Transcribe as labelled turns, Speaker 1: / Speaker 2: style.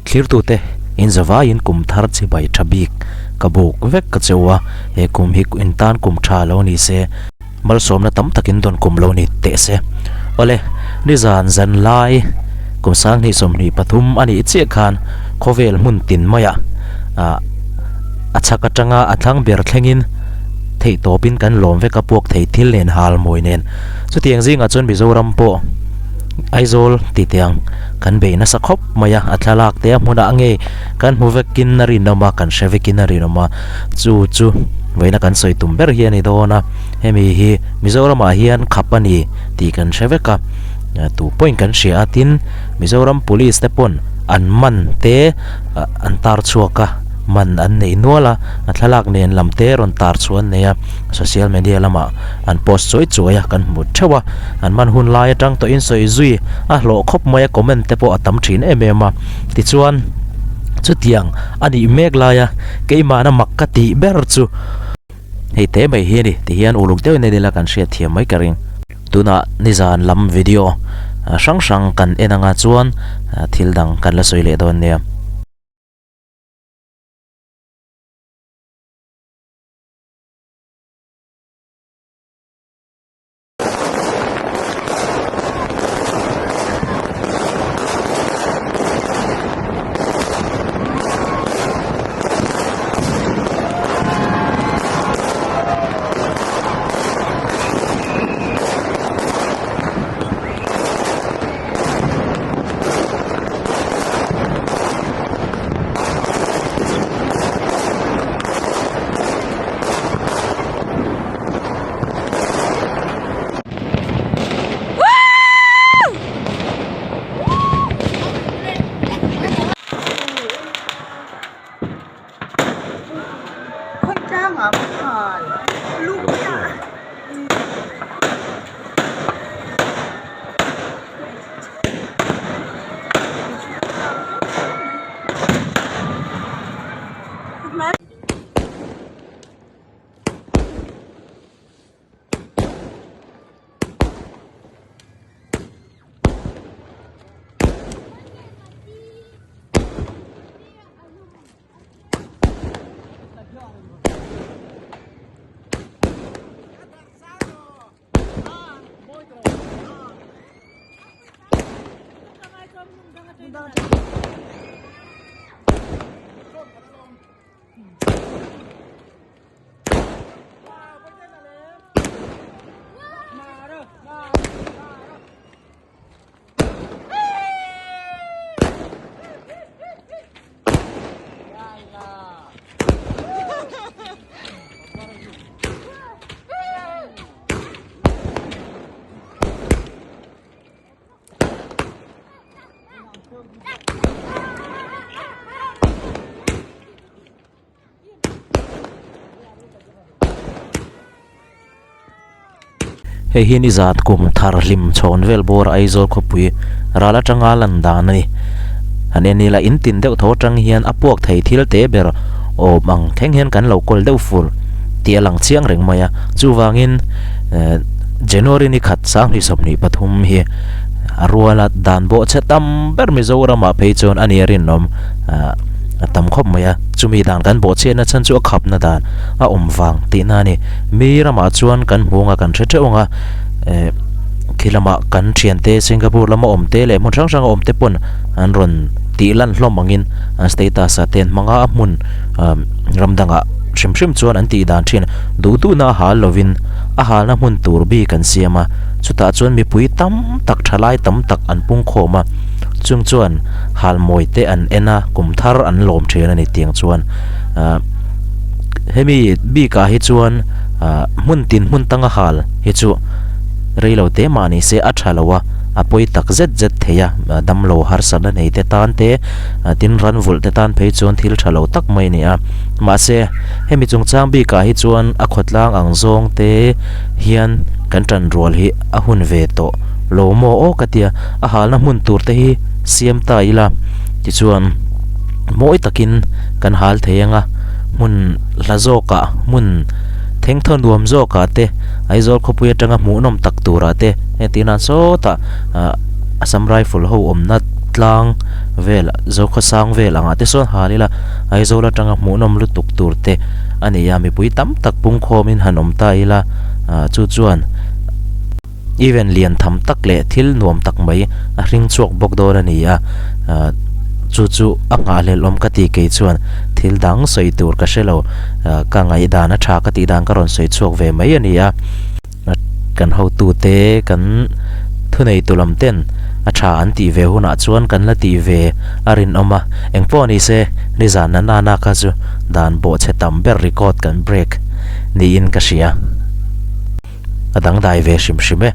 Speaker 1: Thlirtute in zavaiin kum thar chibai tha bik ka buk vek ka cheu a, he kum hi in tan kum tha lo ni se, malsawmna tam takin dawn kum lo ni teh se. Awle, nizan zan lai kum 2023 a nih chiah khan khawvel hmun tin maiah ah a chhak atanga a thlang ber thlengin theihtawpin kan lawm vek a puak thei thil nen hal mawi nen. Chutiang zingah chuan Mizoram pawh Aizawl ti teh ang kan bei nasa khawp mai a, a thlalak te a hmunah nge kan hmu vekin a rinawm a, kan hre vekin a rinawm a, chu chu vawiina kan sawi tum ber hi a ni dawn a, hemi hi Mizoramah hian khap a ni tih kan hre vek a, tu pawhin kan hria a, tin Mizoram Police te pawn an man te an tar chhuak a, man an nei nual a, a thlalak nen lam te rawn tar chhuah an nei a, social media lamah an post chuai chuai a kan hmu theuh a. An man hun lai atang tawhin sawi zui a hlawh khawp mai a, comment te pawh a tam thin em em a. Tichuan, chutiang a nih mek laia keimahna mak ka tih ber chu hei te mai hi a ni ti hian uluk deuhin en ila kan hriat thiam mai ka ring. Tunah nizan lam video hrang hrang kan en anga chuan thil dang kan la sawi leh dawn nia. Hei hi nizat kum thar hlim chhawn vel bawr Aizawl khawpui ral atanga lan dan a ni. Han en ila in tin deuh tho atang hian a puak thei thil te ber awm ang thleng hian kan lo kawl deuh fur tih a lang chiang reng mai a. Chuvangin eh January ni khat 2023 hi a ruala dan bawh chhe tam ber Mizoramah phei chuan a nia rinawm ah a tam khawp mai a. Chumi dan kan bawh chhiatna chhan chu a khapna dan a awm vang tihna a ni. Mi ramah chuan kan hmu anga kan hre theuh ang a, eh khi lamah kan thiante Singapore lama awm te leh hmun hrang hranga awm te pawn an rawn tih lan hlawm angin an status ah te an hmang a, a hmun ah ram dangah hrim hrim chuan an tih dan thin duh duhna a hal lovin a halna hmun tur bik an siam a, chutah chuan mipui tam tak thalai tam tak an pung khawm a, chung chuan halmawi te an en a, kum thar an lawm thin a ni tiang chuan ah hemi bikah hi chuan ah hmun tin hmun tanga hal hi chu reilo te mah ni se a tha lo a, a pawi tak zet zet thei a, damlo harsatna nei te tan te tin ran vulh te tan phei chuan thil tha lo tak mai a ni a, mahse hemi chungchang bikah hi chuan a khawtlang ang zawng te hian kan tan rual hi a hun ve tawh lo maw aw ka tia a halna hmun tur te hi siam ta ila tichuan mawi takin kan hal thei ang a hmun hla zawkah hmun thengthaw nuam zawkah te Aizawl khawpui atanga hmuhnawm tak turah te heng tih nan sawtah ah Assam Rifle ho awmna. tlang vel Zokhawsang vel angah te sawn hal ila Aizawl atanga hmuhnawm lutuk tur te a ni a mipui tam tak pungkhawmin han awm ta ila ah chu chuan event lian tham tak leh thil nuam tak mai a hring chhuak bawk dawn a ni a ah chu chu a nghahhlelh awm ka ti kei chuan thil dang sawi tur ka hre lo ah ka ngaihdan a tha ka tih dan ka rawn sawi chhuak ve mai a ni a. Kan hotute kan thuneitu lam ten a tha an tih ve hunah chuan kan la tih ve a rinawm a, engpawh ni se nizan na nana kha chu dan bawhchhe tam ber record kan break niin ka hria. A dangdai ve hrim hrim e.